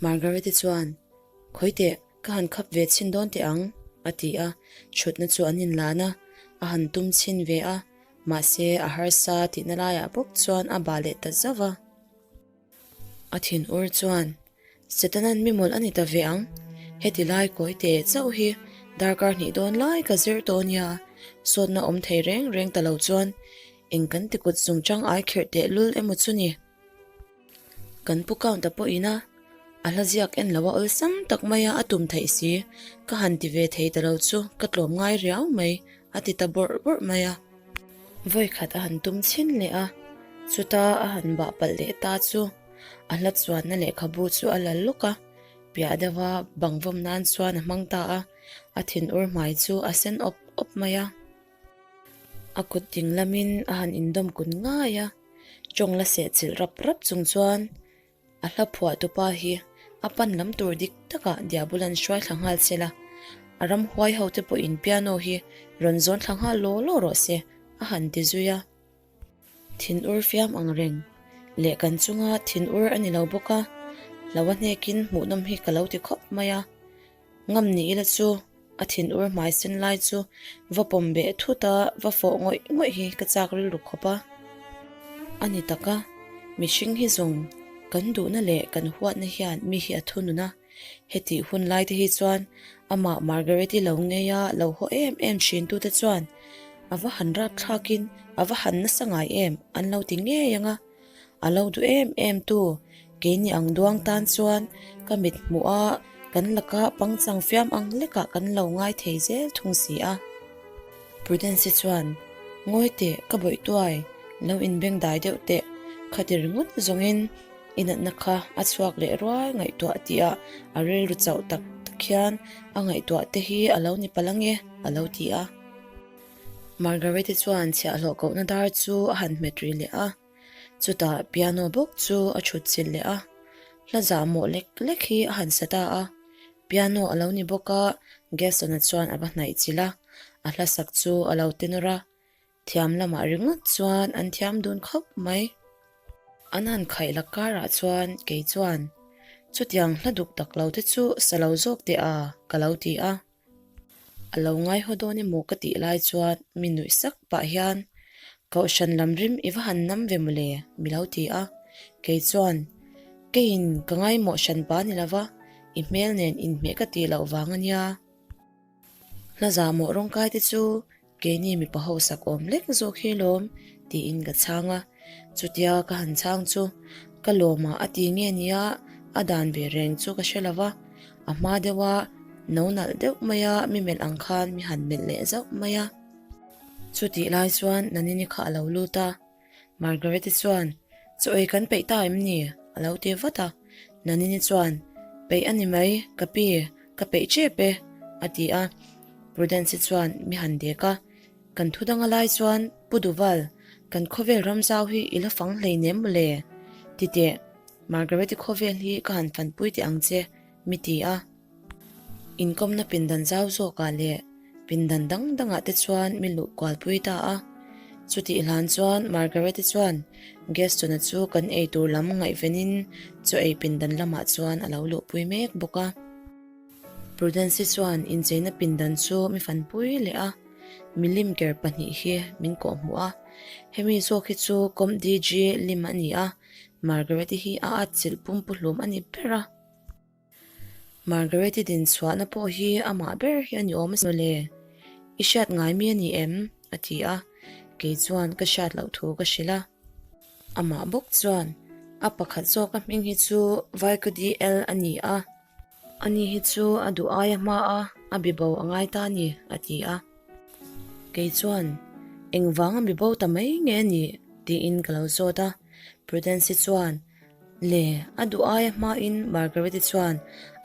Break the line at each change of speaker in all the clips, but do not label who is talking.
Margaret-i chuan, Khawi teh, ka han khap ve chhin dawn teh ang, a ti a, thutna chu an inlan a, a han tum chhin ve a, mahse a harsa tihna laiah bawk chuan a bah leh ta zauh va. A thin ur chuan, Setanan mi mawlh a ni ta ve ang, heti lai kawi teh chauh hi darkar hnih dawn lai ka zir tawh nia, sawtna awm thei reng reng ta lo chuan eng kan ti kut zung chang ai khirh teh lul emaw chu ni. Kan pu count-a pawhin a a hla ziak en lo a awlsam tak mai a, a tum theih si, ka han ti ve thei ta lo chu ka tlawm ngai riau mai, a ti ta bawrh bawrh mai a. Vawikhat a han tum chhin leh a, chuta a han bah palh leh ta chu a hla chuanna lehkhabu chu a la lawk a, piah deuha bang vawm nan chuan a hmang ta a, a thinur hmai chu a sen awp awp mai a. A kut ding lamin a han indawm kun ngai a, tawng la seh chilh rap rap chung chuan a hla phuah tupa hi a pan lam tur dik takah Diabulan hruai thla nghal se la, a ramhuai ho te pawhin piano hi rawn zawn thla nghal law law rawh se a han ti zui a. Thinur fiam ang reng leh kan chunga thinur a ni lo bawk a, lo a hnekin hmuhnawm hi ka lo ti khawp mai a. Ngam ni ila chu a thinur hmai sen lai chu va pawm beh thut a, va fawh ngawih ngawih hi ka chak rilru khawp a. A ni tak a, mihring hi zawng kan duhna leh kan huatna hian mi hi a thunun a, hetih hun lai te hi chuan amah Margaret-i lo ngei a lo haw em em thin tute chuan a va han rapthlakin a va han nasa ngai em an lo ti ngei ang a. A lo duh em em tu, keini ang duang tan chuan ka mit hmuh a, kan laka pangchang fiam ang lekah kan lo ngai thei zel thung si a. Prudence-i chuan, Ngawi teh, ka bawih tuai, lo inbeng dai deuh teh, khati ringawt zawngin i natna kha a chhuak leh ruai ngaihtuah tih ah a rilru chauh tak tak hian a ngaihtuah te hi a lo ni palh ange, a lo ti a. Margaret-i chuan chhiahhlawh kohna dar chu a han hmet ri leh a, chutah piano bawk chu a chhut chilh leh a, hla zahmawh lek lek hi a han sa ta a. Piano a lo ni bawk a, Gaston-a chuan a va hnaih chilh a, a hla sak chu a lo tenawr a, thiam lamah ringawt chuan an thiam dun khawp mai. An han khaih la karah chuan kei chuan, Chutiang hla duk tak lo te chu sa lo zawk teh a, ka lo ti a. A lo ngaihaw dawn emaw ka tih lai chuan mi nuih sak pah hian, Kohhran lam rim i va han nam ve mawle? mi lo ti a. Kei chuan, Keiin ka ngaimawh hran pa ni lova, i hmel nen inhmeh ka tih loh vang a nia. Hla zahmawh rawngkai te chu Keini mipa ho sak awm lek zawk hi lawm tiin ka chhang a, chutia ka han chhang chu ka lawmah a ti nge nia a dan ve reng chu ka hre lo va, a hma deuha no nalh deuh maia mi melh ang khan mi han melh leh zauh mai a. Chutih lai chuan Nanini kha a lo lut a, Margaret-i chuan, Chaw ei kan peih ta em ni? a lo ti vat a. Nanini chuan, Peih a ni mai, ka pi, ka peih tep e, a ti a. Prudence-i chuan mi han dek a, Kan thu danga lai chuan, Pu Duval, kan khawvel ramzau hi i la fang hleinem mawle? Ti teh, Margaret-i khawvel hi ka han fanpui teh ang che, mi ti a. Inkawmna pindan zau zawkah leh pindan dang dangah te chuan mi luh kualpui ta a. Chutih hlan chuan Margaret-i chuan Gaston-a chu kan ei tur lam ngaihvenin chaw ei pindan lamah chuan a lo luhpui mek bawk a. Prudence-i chuan incheina pindan chu mi fanpui leh a, milim ker pahnih hi min kawhhmuh a. Hemi zawk hi chu Comp DG lim a ni a, Margaret-i hi a atchilh pumpuhlum a ni ber a. Margaret-i din chhuahna pawh hi amah ber hi a ni awm asin mawle. I hriat ngai mi a ni em? a ti a, kei chuan ka hriat loh thu ka hrilh a. Amah bawk chuan, A pakhat zawka hming hi chu Vaikudi L a ni a, ani hi chu a duh aia hma a, a bibo a ngai ta a ni, a ti a. Kei chuan, Engvang a bibo ta mai nge a nih? tiin ka lo zawt a. Prudence-i chuan, Le, a duh aia hmain Margaret-i chuan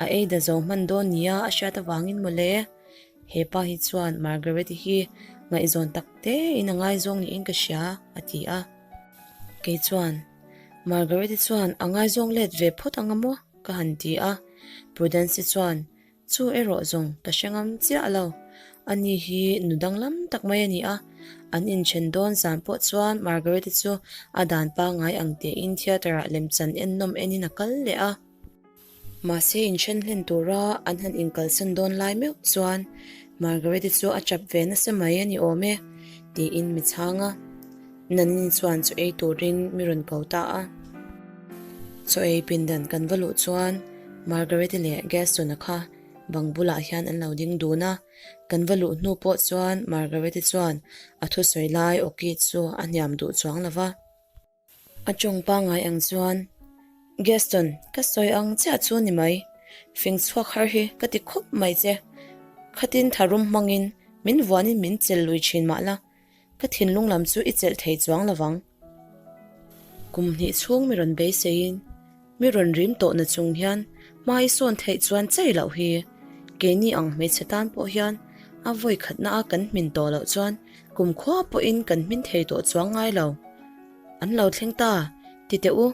a ei da zo hman dawn nia a hriat avangin mawle. He pa hi chuan Margaret-i hi ngaihzawn tak tein a ngaizawng niin ka hria, a ti a. Kei chuan, Margaret-i chuan a ngaizawng let ve phawt ang a maw? ka han ti a. Prudence-i chuan, Chu erawh zawng ka hre ngam chiah lo. Ani hi nu danglam tak mai a ni a, an inthen dawn zan pawh chuan Margaret-i chu a dan pangngai ang tein theatre-ah lemchan ennawm enin a kal leh a. Mahse inthen hlen tura an han inkalsan dawn lai meuh chuan Margaret-i chu a chap ve nasa mai a ni awm e, tiin mi chhang a. Nanini chuan chaw ei turin mi rawn ko ta a. Chaw ei pindan kan va luh chuan Margaret-i leh Gaston-a kha bang bulah hian an lo ding dun a. Kan va luh hnu pawh chuan Margaret-i chuan a thusawi lai awki chu a hniam duh chuang lo va. A tawng pangngai ang chuan, Gaston, ka sawi ang chiah chu ni mai. Fing chhuak har hi ka ti khawp mai che. Khatin tharum hmangin min vuanin min chelh lui thin mah la, ka thinlung lam chu i chelh thei chuang lo vang. Kum hnih chhung mi rawn beiseiin mi rawn rim tawhna chung hian hma i sawn theih chuan chei loh hi keini ang hmeichhe tan pawh hian a vawi khatna a kan hmin tawh loh chuan kumkhua pawhin kan hmin thei tawh chuang ngai lo. An lo thleng ta, ti teh u,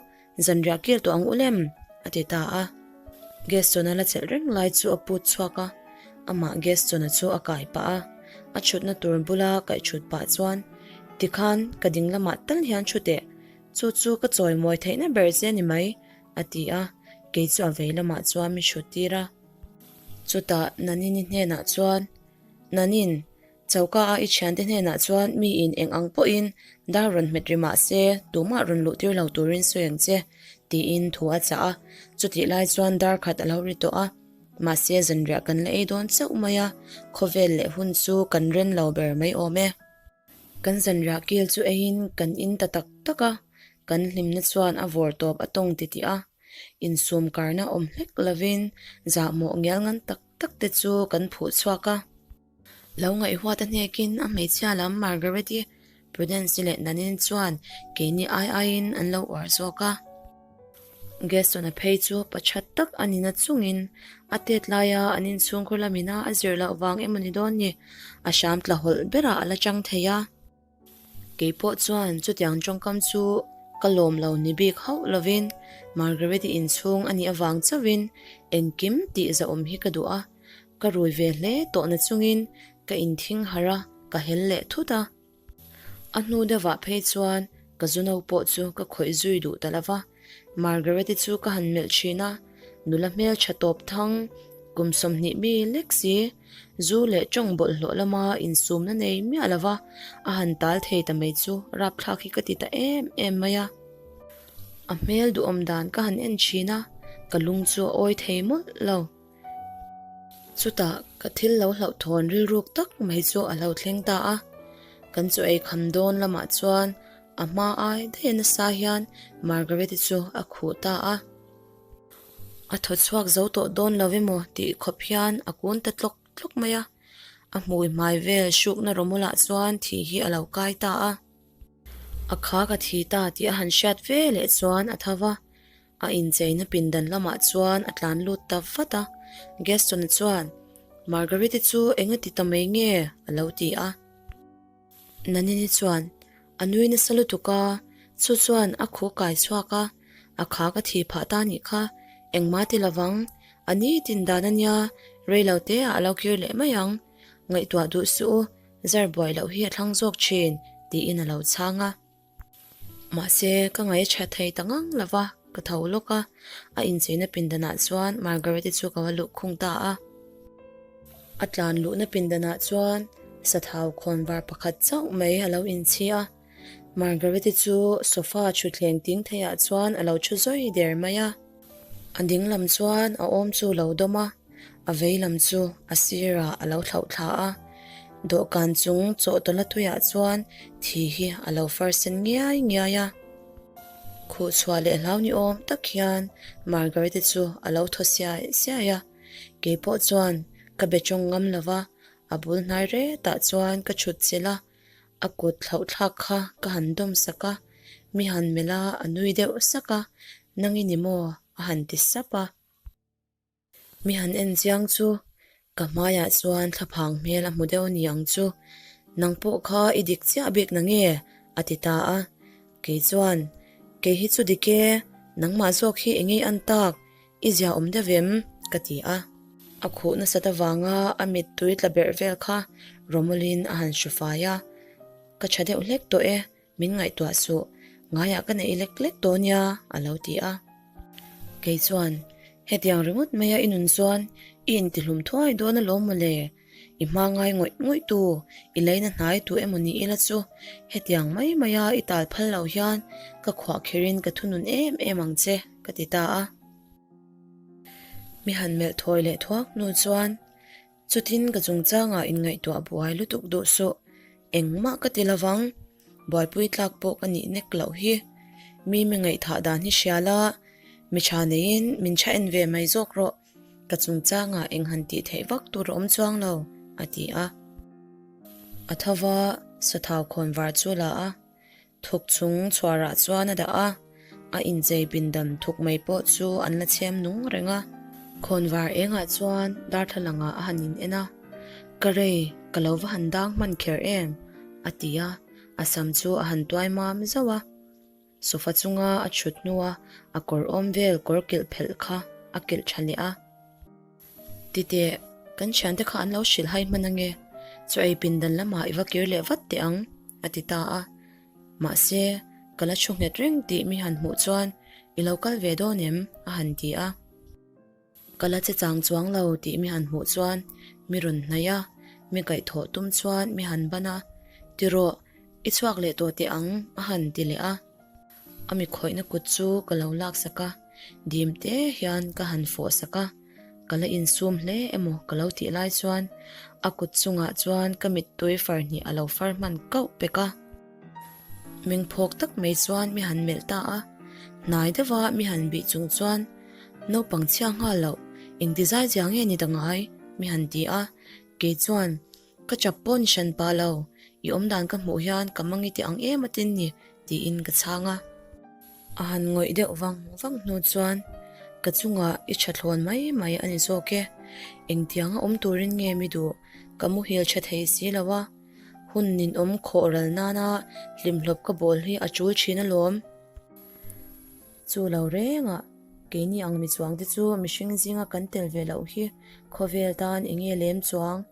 zanriah kil tawh ang u lem, a ti ta a. Gaston-a la chelh reng lai chu a put chhuak a, amah Gaston-a chu a kai pah a, a chhutna tur bula kaih chhut pah chuan, Tikhan, ka ding lamah tal hian thu teh, chu chu ka chawimawi theihna ber che a ni mai, a ti a, kei chu a vei lamah chuan mi chhut tir a. Chutah Nanini hnenah chuan, Nanin, Choka a i thiante hnenah chuan miin eng ang pawhin dar rawn hmet ri mah se tumah rawn luh tir lo turin sawi ang che, tiin thu a chah a. Chutih lai chuan dar khat a lo ri tawh a, mahse zanriah kan la ei dawn chauh mai a, khawvel leh hun chu kan ren lo ber mai awm e. Kan zanriah kil chu eiin kan in ta tak tak a, kan hlimna chuan a vawr tawp a tawng titih a, insum karna awm hlek lovin zahmawh ngial ngan tak tak te chu kan phuh chhuak a. Lo ngaihhuat a hnekin a hmeichhia lam Margaret-i, Prudence-i leh Nanin chuan keini ai aiin an lo uar zawk a. Gaston-a phei chu pa that tak a ni na chungin a tet laia an inchhungkhur lamina a zir loh vang emaw ni dawn ni, a hram tla hawlh berah a la chang thei a. Kei pawh chuan chutiang tawngkam chu ka lawm lo ni bik hauh lovin Margaret-i inchhung a nih avang chauhin engkim tih zahawm hi ka duh a, ka rui ve hle tawh na chungin ka inthing harh a, ka hel leh thut a. A hnu deuhah phei chuan ka zu no pawh chu ka khawih zui duh ta lo va, Margaret-i chu ka han melh thin a, nula hmeltha tawp thang, kum 20 mi lek si, zu leh tawng bawlhhlawh lama insumna nei miah lo va, a han tal thei ta mai chu rapthlak hi ka ti ta em em mai a. A hmel duhawm dan ka han en thin a, ka lung chu a awi thei mawlh lo. Chutah ka thil lo hlauhthawn rilruk tak mai chu a lo thleng ta a, kan chaw ei kham dawn lamah chuan a hma ai daih nasa hian Margaret-i chu a khuh ta a. A thaw chhuak zo tawh dawn lo emaw tih khawp hian a kun ta tlawk tlawk mai a, a hmui hmai vel hrukna rawmawlah chuan thi hi a lo kai ta a. A kha ka thi ta tih a han hriat ve leh chuan a tho va, A incheina pindan lamah chuan a tlan lut ta vat a, Gaston-a chuan, Margaret-i chu eng a ti ta mai nge? a lo ti a. Nanini chuan, A nui nasa lutuk a, chu chuan a khu kai chhuak a, a kha ka thi phah ta nih kha, engmah ti lovang, a ni tin dan a nia, rei lo te ah a lo kir leh mai ang, ngaihtuah duh suh u, zar buai loh hi a thlang zawk thin, tiin a lo chhang a. Mahse, ka ngaih a tha thei ta ngang lo va, ka tho lawk a, a incheina pindanah chuan Margaret-i chu ka va luh khung ta a. A tlan luhna pindanah chuan sathau khawnvar pakhat chauh mai a lo inchhi a, Margaret-i chu sofa thutthleng ting theiah chuan a lo thu zawi der mai a. A ding lam chuan a awm chu lo dawm a, a vei lam chu a sirah a lo thlauh thla a. Dawhkan chung chawhtawlh a tuiah chuan thi hi a lo far sen ngiai ngiai a. Khuh chhuah leh hlau ni awm tak hian Margaret-i chu a lo thaw siai siai a. Kei pawh chuan ka be tawng ngam lo va, a bul hnai retah chuan ka chhut chilh a. A kut thlauh thlak kha ka han dawm sak a, mi han melh a, a nui deuh sak a, Nang i ni maw? a han ti sap a. Mi han en chiang chu ka hmaiah chuan thlaphang hmel a hmu deuh ni ang chu, Nang pawh kha i dik chiah bik na nge? a ti ta a. Kei chuan, Kei hi chu dik e, nangmah zawk hi eng ei an tak, I zia awm deuh em? ka ti a. A khuh nasat avanga a mittui tla berh vel kha Romolin a han hru fai a. Ka tha deuh hlek tawh e, min ngaihtuah suh, ngaiah ka neih lek lek tawh nia, a lo ti a. Kei chuan, Hetiang ringawt maia i nun chuan i intihlum thuai dawn alawm mawle. I hma ngai ngawih ngawih tu, i leina hnai tu emaw ni ila chu hetiang mai maia i tal phal lo hian ka khuah kherin ka thunun em em ang che, ka ti ta a. Mi han melh thawi leh thuak hnu chuan Chutin ka chungchangah inngaihtuah buai lutuk duh suh, engmah ka ti lovang, buaipui tlak pawh ka nih nek loh hi. Mi mi ngaihthah dan hi hria la, mi tha neiin min tha en ve mai zawk rawh, ka chungchangah eng han tih theih vak tur a awm chuang lo, a ti a. A tho va, sathau khawnvar chu la a. Thuk chung chhuarah chuan a dah a, a inchei pindan thuk mai pawh chu an la chhem nung reng a. Khawnvar engah chuan darthlalangah a han in en a, Ka rei, ka lo va han dang hman kher em? a ti a, a sam chu a han tuai mam zauh a. Sofa chunga a thut hnua a kawr awm vel kawr kilh phelh kha a kilh tha leh a. Titeh, kan thiante kha an lo hrilh hai hman ange, chaw ei pindan lamah i va kir leh vat teh ang, a ti ta a. Mahse, ka la thu nghet reng tih mi han hmuh chuan i lo kal ve dawn em? a han ti a. Ka la che chang chuang lo tih mi han hmuh chuan mi rawn hnaih a, mi kaihthawh tum chuan mi han ban a, Ti rawh, i chhuak leh tawh teh ang, a han ti leh a. A mi khawihna kut chu ka lo laksak a, dim te hian ka han fawh sak a, ka la insum hle emaw ka lo tih lai chuan a kut chungah chuan ka mittui far hnih a lo far hman kauh pek a. Mengphawk tak mai chuan mi han melh ta a, hnai deuha mi han bih chung chuan naupang chhia nghal loh engti zai zia nge ni ta ngai mi han ti a, kei chuan Ka chap pawh ni hran pah lo, i awmdan ka hmuh hian ka mangi teh ang em atin ni, tiin ka chhang a. A han ngawih deuh vang vang hnu chuan, Ka chungah i tha thlawn mai mai a ni zawk e, engtianga awm turin nge mi duh, ka muhil tha thei si lo a, hun ninawm khawh ral nana hlimhlawp ka bawl hi a tul thin alawm. Chu lo rengah, keini ang mi chuangte chu mihring zinga kan tel ve loh hi khawvel tan enge lem chuang?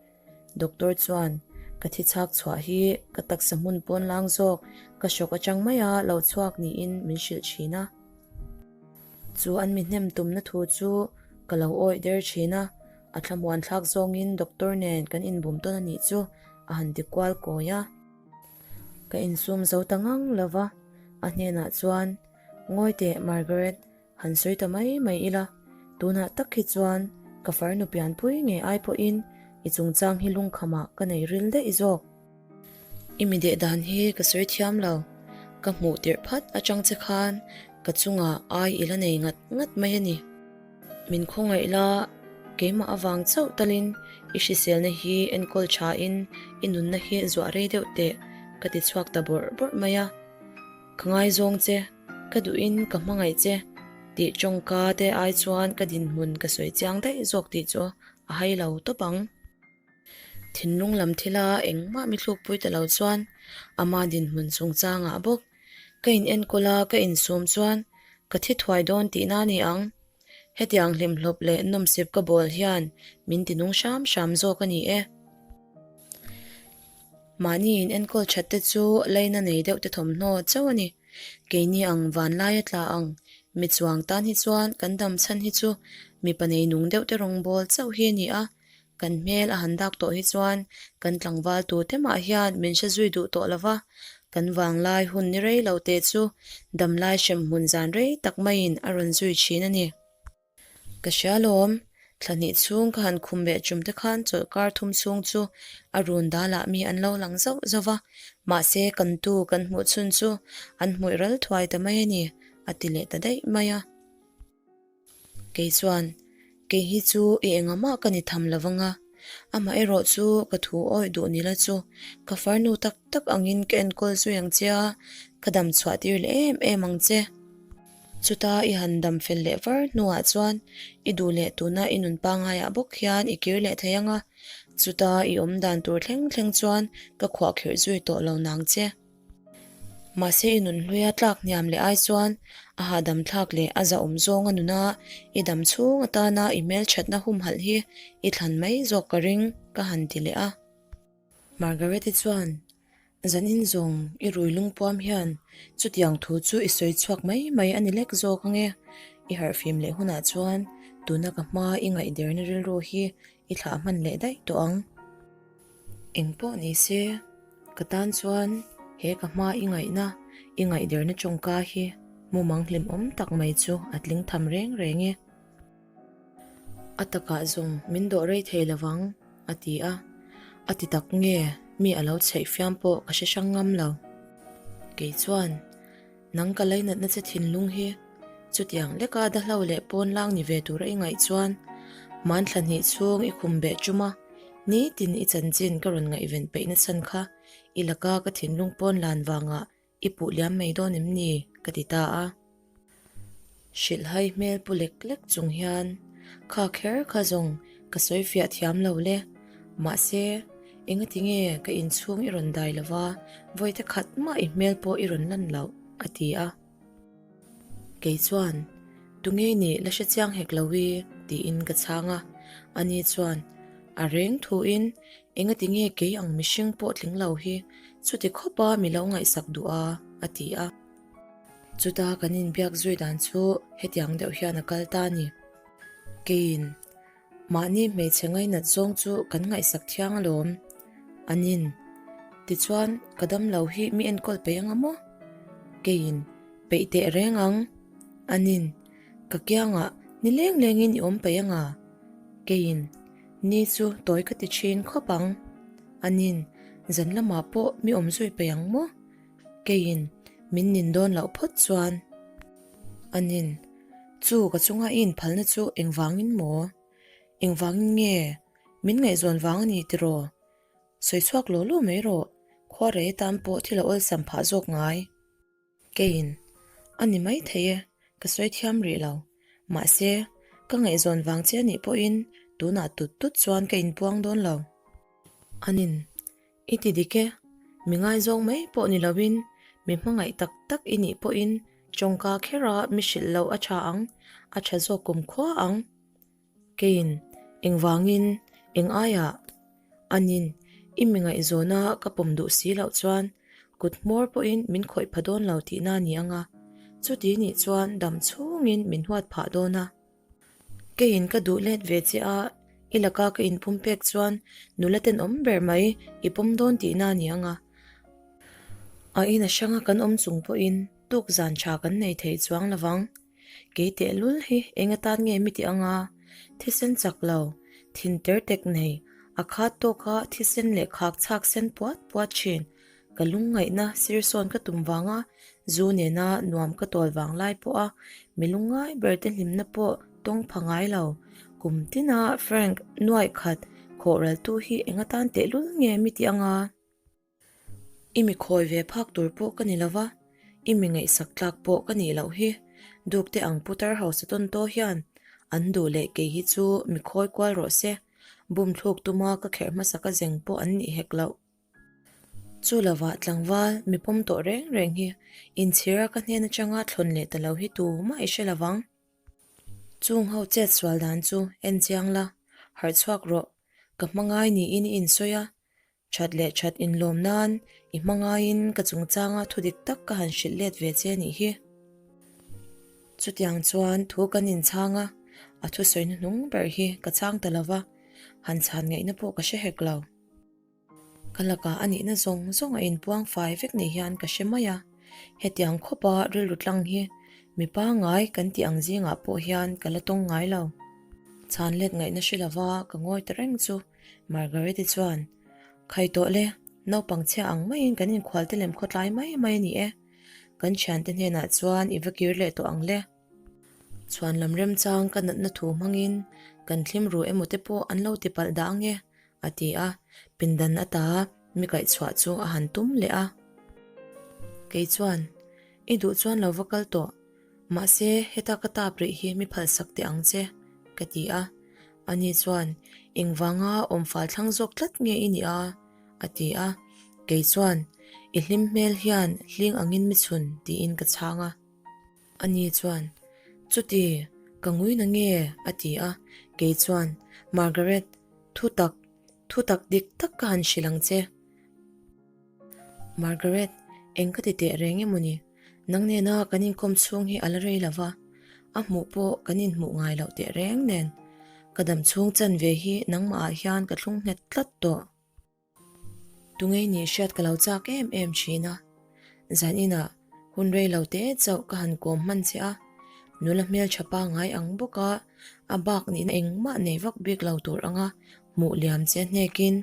Doctor chuan, Ka thi chhak chhuah hi ka taksa hmun pawn lang zawk, ka hrawk atang maia lo chhuak niin min hrilh thin a. Chu an mi hnem tumna thu chu ka lo awih der thin a, a thlamuan thlak zawngin doctor nen kan inbum tawn a nih chu a han ti kual kawi a. Ka insum zo ta ngang lo va, a hnenah chuan, Ngawi teh Margaret, Han sawi ta mai mai ila, tunah tak hi chuan ka farnu pianpui ngei ai pawhin i chungchang hi lungkhamah ka nei ril daih zawk. I mi deh dan hi ka sawi thiam lo, ka hmuh tirh phat atang che khan ka chungah ai i la nei ngat ngat mai a ni. Min khawngaih la, keimah avang chauh talin i hriselna hi enkawl thain i nunna hi zuah rei deuh teh ka ti chhuak ta bawrh bawrh mai a. Ka ngaizawng che, ka duhin ka hmangaih che tih tawngka te ai chuan ka dinhmun ka sawi chiang daih zawk tih chu a hai lo tawp ang. Thinlung lam thila engmah mi thlukpui ta lo chuan ama dinhmun chungchangah bawk ka in enkawl a, ka insum chuan ka thi thuai dawn tihna a ni ang. Hetiang hlimhlawp leh nawmsip ka bawl hian min ti nung hram hram zawk a ni e. Mahni in enkawl that te chu leina nei deuh te thawmhnaw chauh a ni. Keini ang vanlaia tla ang mi chuang tan hi chuan kan dam chhan hi chu mipa nei nung deuh te rawngbawl chauh hi a ni a, kan hmel a han dak tawh hi chuan kan tlangval tu te mah hian min hre zui duh tawh lo va, kan vanglai hun ni rei lo te chu damlai hremhmun zan rei tak maiin a rawn zui thin a ni. Ka hria lawm, thla hnih chhung ka han khum leh tum te khan chawlhkar thum chhung chu a run dalah mi an lo lang zauh zauh va, mahse kan tu kan hmuh chhun chu an hmuih ral thuai ta mai a ni, a ti leh ta daih mai a. Kei chuan, Kei hi chu i engahmah ka ni tham lo vang a, amaherawh chu ka thu awih duh ni la chu ka farnu tak tak angin ka enkawl zui ang che a, ka dam chhuah tir leh em em ang che. Chuta i han dam fel leh var hnuah chuan i duh leh tuna i nun pangaiah bawk hian i kir leh thei ang a, chuta i awm dan tur thleng thleng chuan ka khuahkhirh zui tawh lo nang che. Mahse i nun hluia tlak hniam leh ai chuan a hahdam thlak leh a zahawm zawnga nuna i dam chhung atana i hmelthatna humhalh hi i thlan mai zawk ka ring ka han ti leh a. Margaret-i chuan Zanin zawng i rui lungpuam hian chutiang thu chu i sawi chhuak mai mai a ni lek zawk ange. I harhfim leh hunah chuan Tuna ka hma i ngaihderna rilru hi i thlah hman leh daih tawh ang. Eng pawh ni se, ka tan chuan he ka hma i ngaihna, i ngaihderna tawngka hi mumang hlimawm tak mai chu a tling tham reng reng e. A takah zawng min dawh rei thei lovang, a ti a. A ti tak nge mi a lo chheih fiam pawh ka hre hrang ngam lo. Kei chuan, Nang ka lainatna che thinlung hi chutiang leka dahlo leh pawn lang ni ve tura i ngaih chuan hmanthla hnih chhung i khum beh tum a, nitin i chanchin ka rawn ngaihven peihna chhan kha i laka ka thinlung pawn lan vangah i puh liam mai dawn em ni? ka ti ta a. Hrilhhai hmel pu lek lek chung hian kha kher kha zawng ka sawi fiah thiam lo le, mahse engati nge ka inchhung i rawn dai lova vawite khat mah i hmel pawh i rawn lan loh a ti a. Kei chuan tunge nih la hre chiang hek lo i tiin ka chhang a, ani chuan a reng thuin engati nge kei ang mihring pawh tling lo hi chuti khawpa mi lo ngaihsak duh a a ti a. Chuta kan inbiak zui dan chu hetiang deuh hian a kal ta a ni. Keiin, Mahni hmeichhe ngainat zawng chu kan ngaihsak thiang alawm. Anin, Tichuan, ka damlo hi mi enkawl peih anga maw? Keiin, Peih teh reng ang. Anin, Ka kiangah ni leng lengin i awm peih anga? Keiin, Ni chu tawi ka ti thin khawp ang. Anin, Zan lamah pawh mi awm zui peih ang maw? Keiin min nin dawn loh phawt chuan anin chu ka chunga i inphalna chu engvangin maw? Engvangin nge min ngaihzawn vang a ni tiraw? Sawi chhuak law law mai rawh, khuarei atan pawh thil a awlsam phah zawk ngai. Keiin a ni maithei e, ka sawi thiam rih lo. Mahse, ka ngaihzawn vang che a nih pawhin tunah tut tut chuan ka inpuang dawn lo. Anin I ti dik e, mi ngaizawng mai pawh ni loin mi hmangaih tak tak i nih pawhin tawngka khera mi hrilh loh a tha ang, a tha zawk kum khua ang. Keiin, engvangin, eng aiah? Anin, i mi ngaihzawna ka pawm duh si loh chuan kut hmawr pawhin min khawih pha dawn lo tihna a ni ang a, chuti nih chuan dam chhungin min huat phah dawn a. Keiin ka duh let ve che a, i laka ka inpum pek chuan nula tenawm ber mai i pawm dawn tihna a ni ang a. A in a hranga kan awm chung pawhin tuk zan tha kan nei thei chuang lovang. Kei tehlul hi eng atan nge mi ti ang a, thisen chak lo, thin ter tek nei, a khat tawka thisen leh khak chhak sen puat puat thin. Ka lungngaihna sir sawn ka tum vanga zu nena nuam ka tawl vang lai pawha mi lungngai ber te hlimna pawh tawng pha ngai lo. Kum tina Frank nuaih khat khawh raltu hi eng atan tehlul nge mi ti anga? I mi khawi ve phak tur pawh ka ni lova, i mi ngaihsak tlak pawh ka nih loh hi. Dukte ang putar hausa tawn tawh hian an duh leh kei hi chu mi khawi kual rawh se, bumthluk tuma ka kherh hmasa ka zeng pawh an nih hek loh. Chu lovah tlangval mi pawm tawh reng reng hi inchhira ka hnen atanga thlawn leh ta lo hi tu mah i hre lovang. Chung ho chet sual dan chu en chiang la, harh chhuak rawh, ka hma ngai niin i insawi a, that leh that inlawm nan i hma ngaiin ka chungchanga thu dik tak ka han hrilh let ve che nih hi. Chutiang chuan thu kan inchhang a, a thusawi hnuhnung ber hi ka chhang ta lova, han chhan ngaihna pawh ka hre hek lo. Ka lakah a nihna zawng zawng a inpuang fai vek ni hian ka hre mai a, hetiang khawpa rilru tlang hi mi pangngai kan tih ang zingah pawh hian ka la tawng ngai lo. Chhan let ngaihna hre lova ka ngawi ta reng chu Margaret-i chuan, Khai tawh le, naupang chhia ang maiin kan inkhualte lem khawtlai mai mai a ni e. Kan thiante hnenah chuan i va kir leh tawh ang le. Chhuan lam remchang ka natna thu hmangin kan thlim ru emaw te pawh an lo ti palh dah ang e. A ti a, pindan ata mi kaihchhuah chu a han tum leh a. Kei chuan, I duh chuan lo va kal tawh, mahse heta ka tap rih hi mi phalsak teh ang che, ka ti a. Ani chuan, Engvanga awmfal thlang zawk tlat nge i nih a? a ti a. Kei chuan, I hlim hmel hian hling angin mi chhun, tiin ka chhang a. Ani chuan, Chuti, ka ngui na nge? a ti a. Kei chuan, Margaret, thu tak, thu tak dik tak ka han hrilh ang che. Margaret, eng ka ti teh reng emaw ni? Nang nena kan inkawm chhung hi a la rei lo va. A hmuh pawh kan inhmuh ngai loh teh reng nen, ka dam chhung chanve hi nangmahah hian ka thlung nghet tlat tawh. Tungei nih hriat ka lo chak em em thin a, zan inah hun rei lo te chauh ka han kawm hman che a, nula hmeltha pangngai ang bawka a bak nihna engmah nei vak bik lo tur anga hmuh liam che hnekin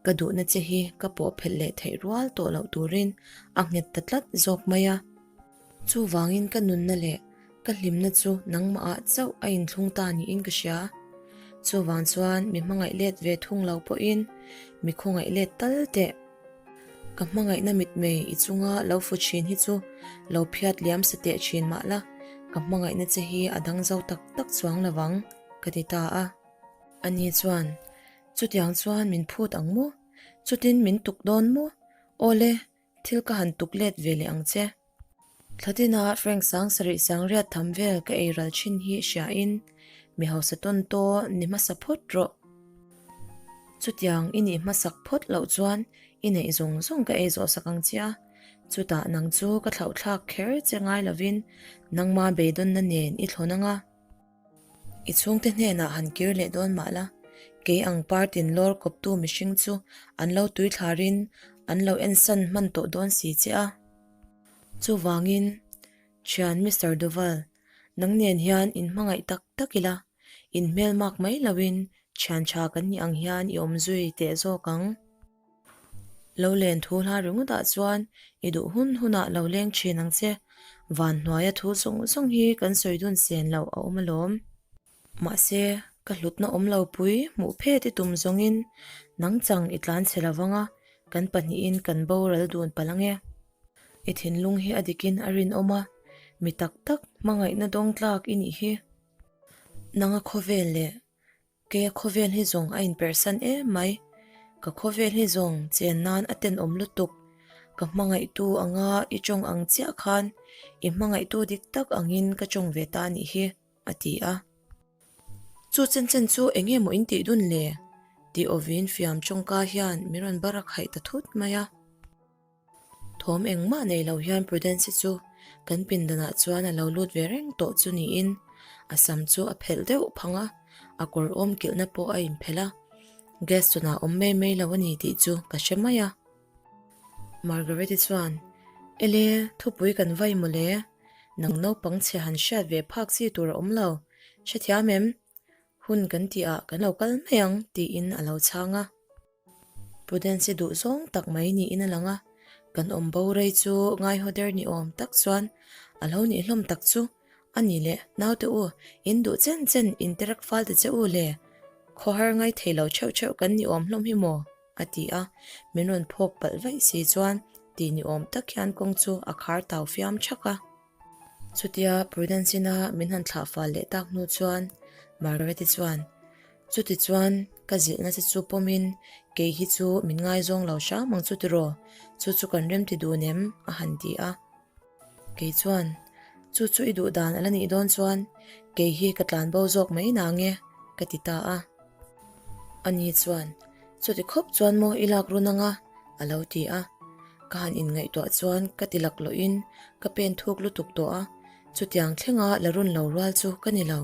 ka duhna che hi ka pawh phelh leh theih rual tawh loh turin a nghet ta tlat zawk mai a. Chuvangin ka nunna leh ka hlimna chu nangmahah chauh a inthlung ta niin ka hria. Chuvang chuan mi hmangaih let ve thung lo pawhin mi khawngaih let tal teh. Ka hmangaihna mitmei i chunga lo fu thin hi chu lo phiat liam sa teh thin mah la, ka hmangaihna che hi a dang zo tak tak chuang lo vang, ka ti ta a. Ani chuan, Chutiang chuan min phut ang maw? Chutin min tuk dawn maw? Awle, Thil ka han tuk let ve leh ang che. Thlatina Frank sang sarih sang riat tham vel ka ei ral thin hi hria in mi hausa tawn taw ni hmasa phawt rawh. Chutiang i nih hmasak phawt loh chuan i neih zawng zawng ka ei zawh sak ang che a, chutah nang chu ka thlauhthlak kher che ngai lovin nangma beidawnna nen i thlawn ang a. I chhungte hnenah han kir leh dawn mah la, kei ang partin lawr kawptu mihring chu an lo tuithlarin an lo ensan hman tawh dawn si che a. Chuvangin, Thian Mister Duval, nang nen hian inhmangaih tak tak ila, inhmelmak mai loin thian tha kan nih ang hian i awm zui teh zawk ang. Lo len thu hla ringawtah chuan i duh hun hunah lo leng thin ang che. Van hnuaia thu zawng zawng hi kan sawi dun sen loh a awm alawm. Mahse, ka hlutna awm lo pui hmuh phet i tum zawngin nang chang i tlan chhe lo vang a, kan pahnihin kan boral dun palh ang e. I thinlung hi a dikin a rinawm a, mi tak tak hmangaihna dawng tlak i nih hi. Nanga khawvel leh Keia khawvel hi zawng a inperhsan em mai. Ka khawvel hi zawng chen nan a tenawm lutuk. Ka hmangaihtu anga i tawng ang chiah khan i hmangaihtu dik tak angin ka tawng ve ta nih hi, a ti a. Chu chen chen chu eng nge maw in tih dun le? Tih awvin fiam tawngka hian min rawn barak haih ta thut mai a. Thawm engmah nei lo hian Prudence chu kan pindanah chuan a lo lut ve reng tawh chu niin a sam chu a phelh deuh phang a, a kawr awm kilhna pawh a inphelh a, Gaston-a awm mai mai lo a ni tih chu ka hre mai a. Margaret-i chuan, Ele, thupui kan vai mawle, nang naupang chhe han hriat ve phak chi tur a awm lo, hrethiam em? Hun kan tihah kan lo kal mai ang tiin a lo chhang a. Prudence-i duh zawng tak mai niin a lang a, kan awm bo rei chu ngaihaw der ni awm tak chuan a lo nih hlawm tak chu a ni le, naute u, in duh chen chen in terek fal ta che u le, khawhar ngai thei lo theuh theuh kan ni awm hlawm hi maw? a ti a, min rawn phawk palh vaih si chuan ti ni awm tak hian kawng chu a khar tau fiam thak a. Chutia Prudence-ina min han thlah fal leh tak hnu chuan Margaret-i chuan, Chuti chuan ka zilhna che chu pawmin kei hi chu min ngaizawng lo hram ang chu tiraw, chu chu kan remti dun em? a han ti a. Kei chuan, Chu chu i duh dan a la nih dawn chuan kei hi ka tlan bo zawk mai nang e, ka ti ta a. Ani chuan, Chuti khawp chuan maw i lak run anga? a lo ti a. Ka han inngaihtuah chuan ka ti laklawhin ka pen thuk lutuk tawh a, chutiang thlenga la run lo rual chu ka ni lo.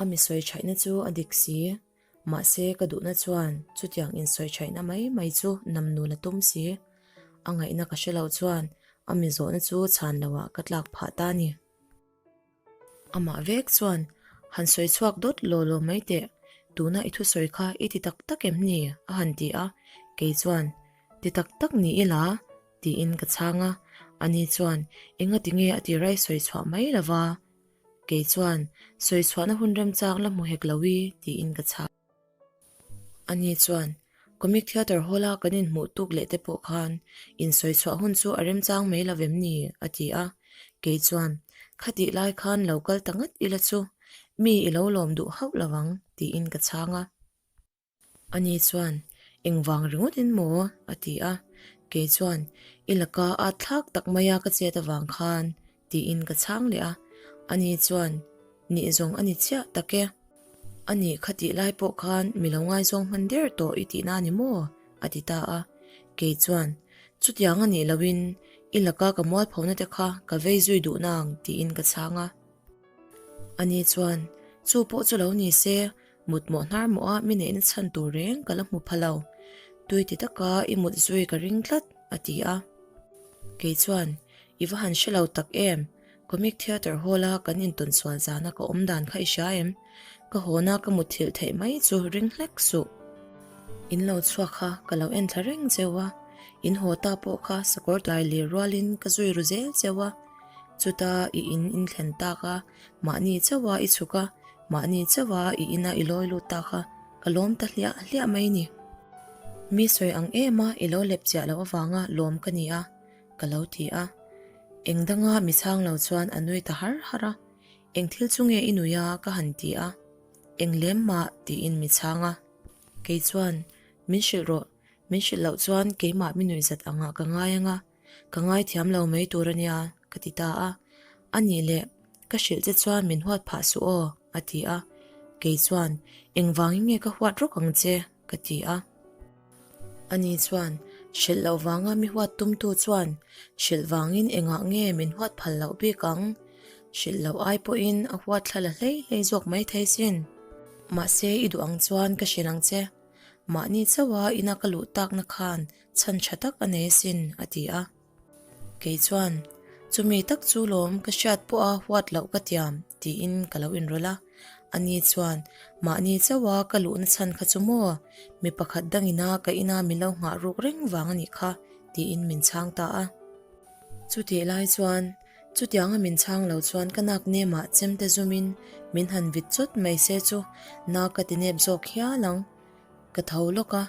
A mi sawi thaihna chu a dik si, mahse ka duhna chuan chutiang insawi thaihna mai mai chu nam nun a tum si. A ngaihna ka hre loh chuan a mi zawhna chu chhan loah ka tlak phah ta a ni. Amah vek chuan, Han sawi chhuak dawt law law mai teh, tuna i thusawi kha i ti tak tak em ni? a han ti a, kei chuan, Ti tak tak ni ila? tiin ka chhang a, ani chuan, Engati nge a ti rai sawi chhuah mai lo va? Kei chuan, Sawi chhuahna hun remchang la hmu hek lo i, tiin ka chhang. Ani chuan, Comic Theatre Hall-a kan inhmuh tuk leh te pawh khan insawi chhuah hun chu a remchang mai lo vem ni? a ti a. Kei chuan, Khatih lai khan lo kal ta ngat ila chu, mi i lo lawm duh hauh lo ang, tiin ka chhang a. Ani chuan, Engvang ringawtin maw? a ti a. Kei chuan, I laka at thlak tak maia ka chet avang khan, tiin ka chhang leh a. Ani chuan, Nih zawng a ni chiah tak e. A nih kha tih lai pawh khan mi lo ngaizawng hman der tawh i tihna a ni maw? a ti ta a. Kei chuan, Chutiang a nih lohin i laka ka mualphona te kha ka vei zui duh nang tiin ka chhang a. Ani chuan, Chu pawh chu lo ni se, mut mawh hnar mawh a mi neihna chhan tur reng ka la hmu pha lo. Tui ti taka i mut zui ka ring tlat, a ti a. Kei chuan, I va han hre lo tak em? Comic Theatre Hall-a kan intawn sual zana ka awm dan kha i hria em? Ka hawna ka mutthilh theih mai chu ring hlek suh. In lo chhuak kha ka lo en thla reng cheu a, in haw ta pawh kha sakawr tlai lir rualin ka zui ru zel cheu a. Chuta i in in thlen tak a, mahni chauha i chhuk a, mahni chauha i ina i lawi lut ta kha ka lawm ta hliah hliah mai ni. Mi sawi ang em a i lo lep chiah loh avanga lawm ka ni a, ka lo ti a. Eng danga mi chhang lo chuan a nui ta har har a, Eng thil chu nge i nui a? ka han ti a. Eng lem mah tiin mi chhang a. Kei chuan, Min hrilh rawh, min hrilh loh chuan keimah mi nuih zat angah ka ngai ang a, ka ngaithiam lo mai tur a nia, ka ti ta a. A nih leh, ka hrilh che chuan min huat phah suh aw, a ti a. Kei chuan, Engvangin nge ka huat rawk ang che? ka ti a. Ani chuan, Hrilh loh vanga mi huat tumtu chuan hrilh vangin engah nge min huat phal loh bik ang? Hrilh loh ai pawhin a huat thla la hlei hlei zawk mai thei sin. Mahse i duh ang chuan ka hrilh ang che. Mahni chauha ina ka luh takna khan chhan tha tak a nei asin, a ti a. Kei chuan, Chumi tak chu lawm ka hriat pawha huat loh ka tiam, tiin ka lo inrawlh a. Ani chuan, Mahni chauha ka luhna chhan kha chu maw? Mi pakhat dangina ka ina min lo nghah ruk reng vang a nih kha, tiin min chhang ta a. Chutih lai chuan, chutianga min chhang lo chuan ka nak nemah chemte zumin min han vit chawt mai se chu na ka ti nep zawk hial ang. Ka tho lawk a,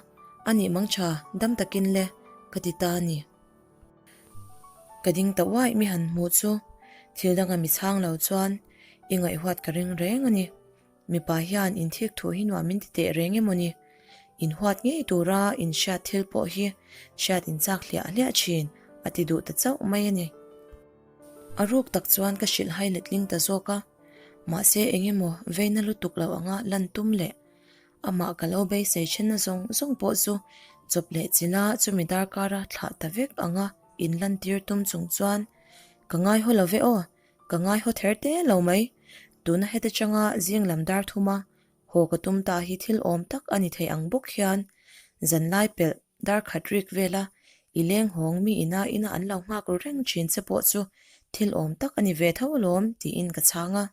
a nih mang tha, dam takin le, ka ti ta a ni. Ka ding ta uaih mi han hmuh chu, thil danga mi chhang lo chuan i ngaihhuat ka ring reng a ni. Mipa hian inthik thu hi nuam min ti teh reng emaw ni? Inhuat ngei tura inhriat thil pawh hi hriat inchak hliah hliah thin a ti duh ta chauh mai a ni. A ruk tak chuan ka hrilh hai letling ta zawk a, mahse eng emaw veina lutuk lo anga lan tum leh Amah ka lo beisei thenna zawng zawng pawh chu chawp leh chila chumi darkara thlah ta vek anga in lantir tum chung chuan ka ngaihaw lo ve aw, ka ngaihaw ther te lo mai. Tuna heta changa zing lam dar thuma haw ka tum ta hi thil awm tak a ni thei ang bawk hian zanlai pelh dar khat rik vela i leng hawng mi ina ina an lo nghak ru reng thin che pawh chu thil awm tak a ni ve tho alawm tiin ka chhang a.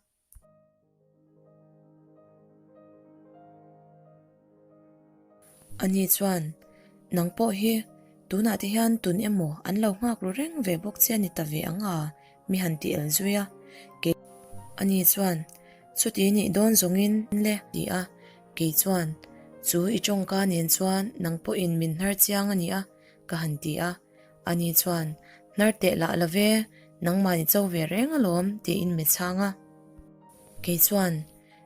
Ani chuan, Nang pawh hi tunah te hian tun emaw an lo nghak ru reng ve bawk che a ni ta ve ang a, mi han ti el zui a. Kei Ani chuan, Chuti nih dawn zawngin le ti a. Kei chuan, Chu i tawngka nen chuan nang pawhin min hnar chiang a nia, ka han ti a. Ani chuan, Hnar teh lah lo ve, nangmah ni cho ve reng alawm, tiin mi chhang a. Kei chuan,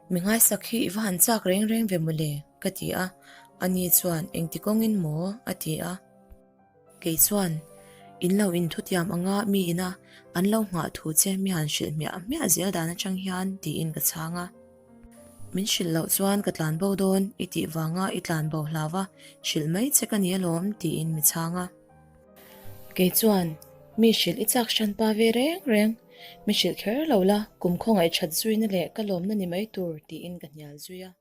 Mi nghaisak hi i va han chak reng reng ve mawle, ka ti a. Ani chuan, Engti kawngin maw? a ti a. Kei chuan, In lo inthutiam anga mi ina an lo nghah thu che mi han hrilh hmiah hmiah zel dan atang hian, tiin ka chhang a. Min hrilh loh chuan ka tlan bo dawn i tih vanga i tlan bo hlau a, hrilh mai che ka ni alawm tiin mi chhang a. Kei chuan, Mi hrilh i chak hran pa ve reng reng, mi hrilh kher lo la, kum khawngaih that zuina leh ka lawmna ni mai tur tiin ka hnial zui a.